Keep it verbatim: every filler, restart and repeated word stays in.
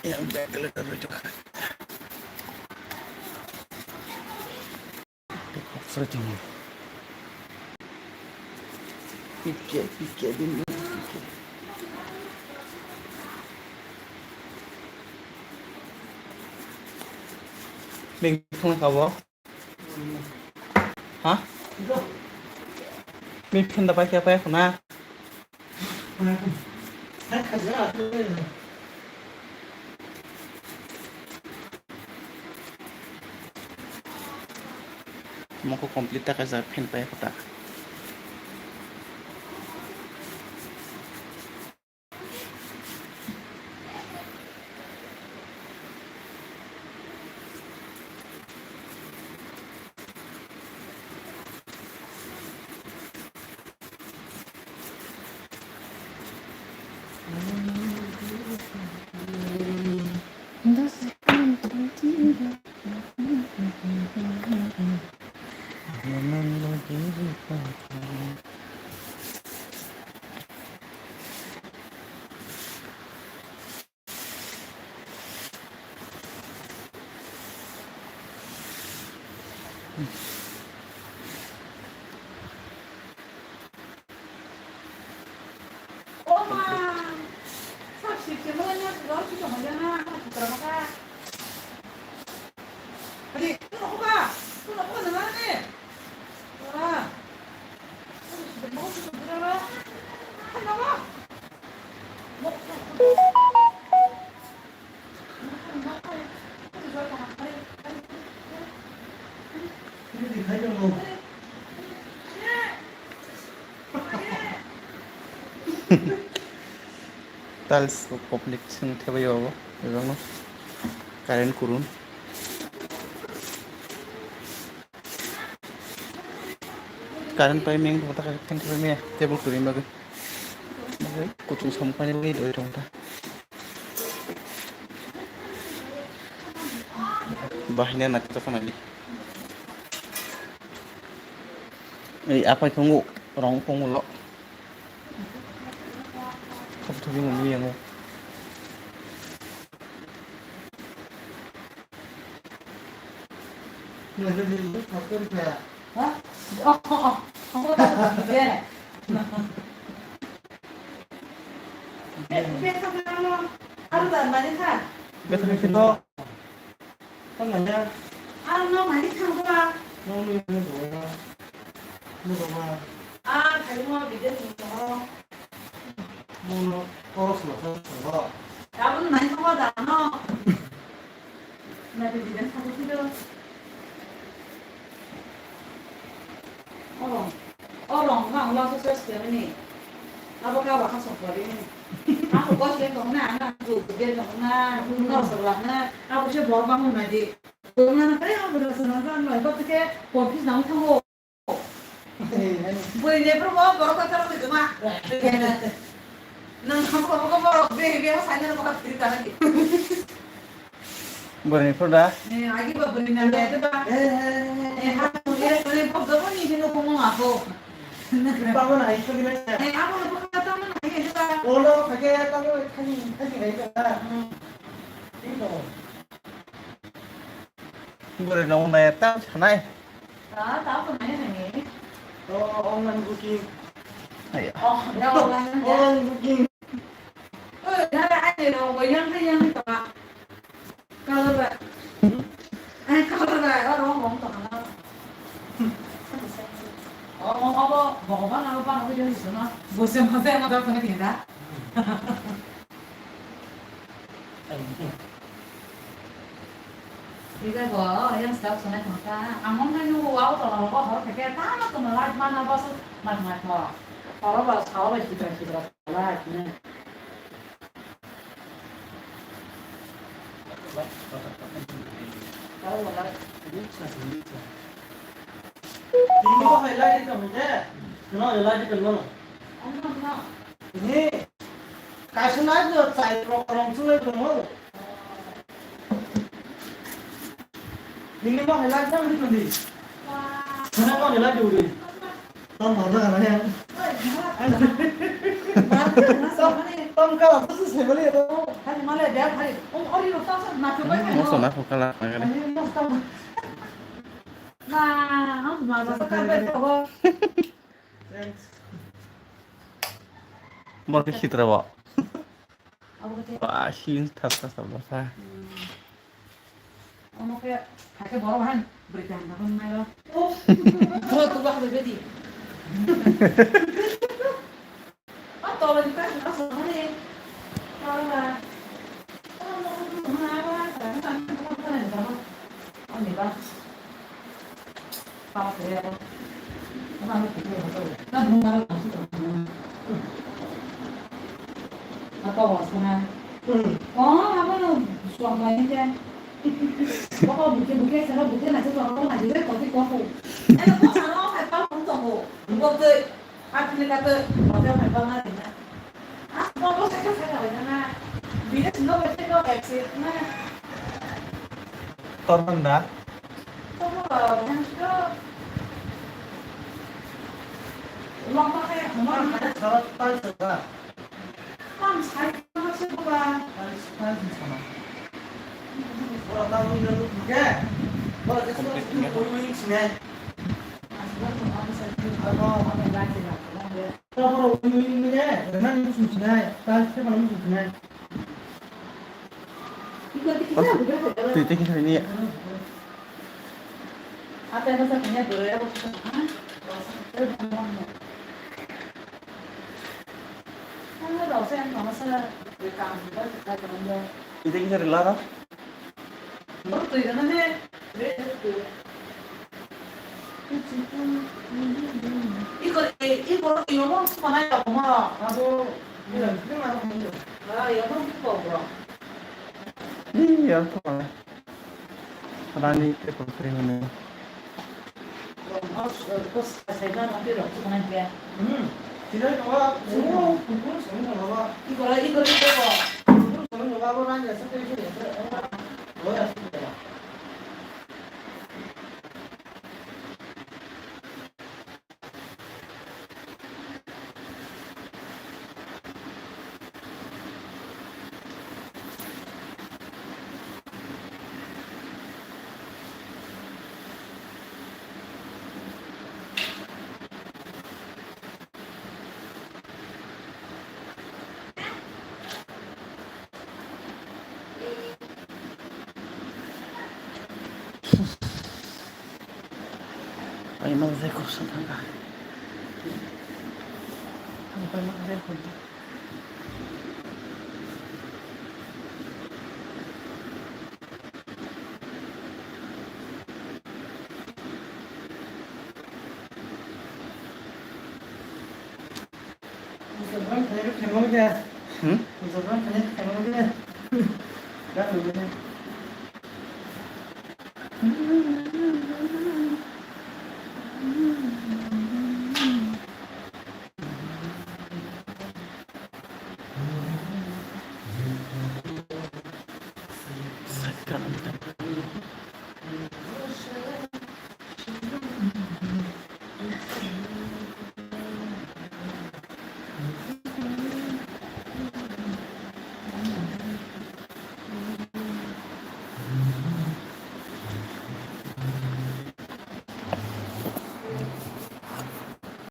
Yang ventilator rwjak. Kok phwrwng tongwi. Pikya, pikya, bini pikya. Bini phone kabo. Ha? Bini phone da paikya, paikya khuna. Moko complete ta kaisa phen pai kota. Tiles bo complete seng thebai obo, ejang no current kurun. Current pai meng bo ta current pai meng table kurun bagwi. Kuchung samung painani bagwi doi rong ta. Bahai na naithotok khe naidi. Ei apai tongo, rong tongo lo. Thop thop wng nini yango. Bethak khe to. Tamo ya. Aro no mani thang ba. No ni ni bo ya. Ni bo ma. A thai mo bide ni mo. Mo no koros lo ko ko. Abo no mani thang ba da no. Na bide thang ba do. Oro, oro, ang ulo so search khlaimani. Abo ka ba khasok pori. Ako kos le tong na, na, tu, tu, tu, tong na, no, so la na. Abo se bor bang na di. Tong na, kaya abo da so na, na, na, abo ke, confuse na, thango. Bui ne, bro, bor, bor, ka, ka, ka, ma. Nang, ko, ko, ko, bor, be, be, sa, na, ko, ka, free, ka, na, di. Boroni photo da? Eh, agi ba boroni na le ba. Eh, eh, eh, eh. Eh, ha, eh, eh, photo ba ni dino ko mo ako. Pabo na ito gina. Eh, abo na photo ta na ni ba. Olo, kage ta ko khani khani gai ba. Hmm. Ito. Boroni na ta sanai. Ah, ta ko nai nai. Oh, online booking. Ayo. Oh, ya online. Online booking. Oi, nara ai lo, bo yang hai yang ka. Color ba. Ai, color ba, oro wng tong na. O, o, obo, Bhagwan abo bana video ni suna. Bo se ma se ma da phone khe da. Ida bo, yang stop suna thang ta. Amon na nu wa to lo bo hor khe ta ma to na light mana ba su ma ma to. Oro ba sa ba ki ba ki ba light ne. Tini bo hai light tong je. No, light tong no. Ni. Kaisa light no chai rok rong chulai tong no. Nini mo hai light tong ni tong di. Nini mo hai light tong di. Tam bhal jaga na ya. Tam, tam kala to se bali to. Moso na phukala nangani. Bor khe khitra bo. Ba, sin thas thas thas thas. Omo khe, hai khe borok han bwrwi kaham khe nai rw. Bo tu ba bwrwi di. A tola di ta na so ne. Tola. Ani ba. Tormanda. Twi tei kisa ni. Twi tei kisa rwla rw. Ih, ya, apa? Rani tei kwrwi hwnwi. Paima je khorsa thangkha. Ang paima je khorsa. Hmm?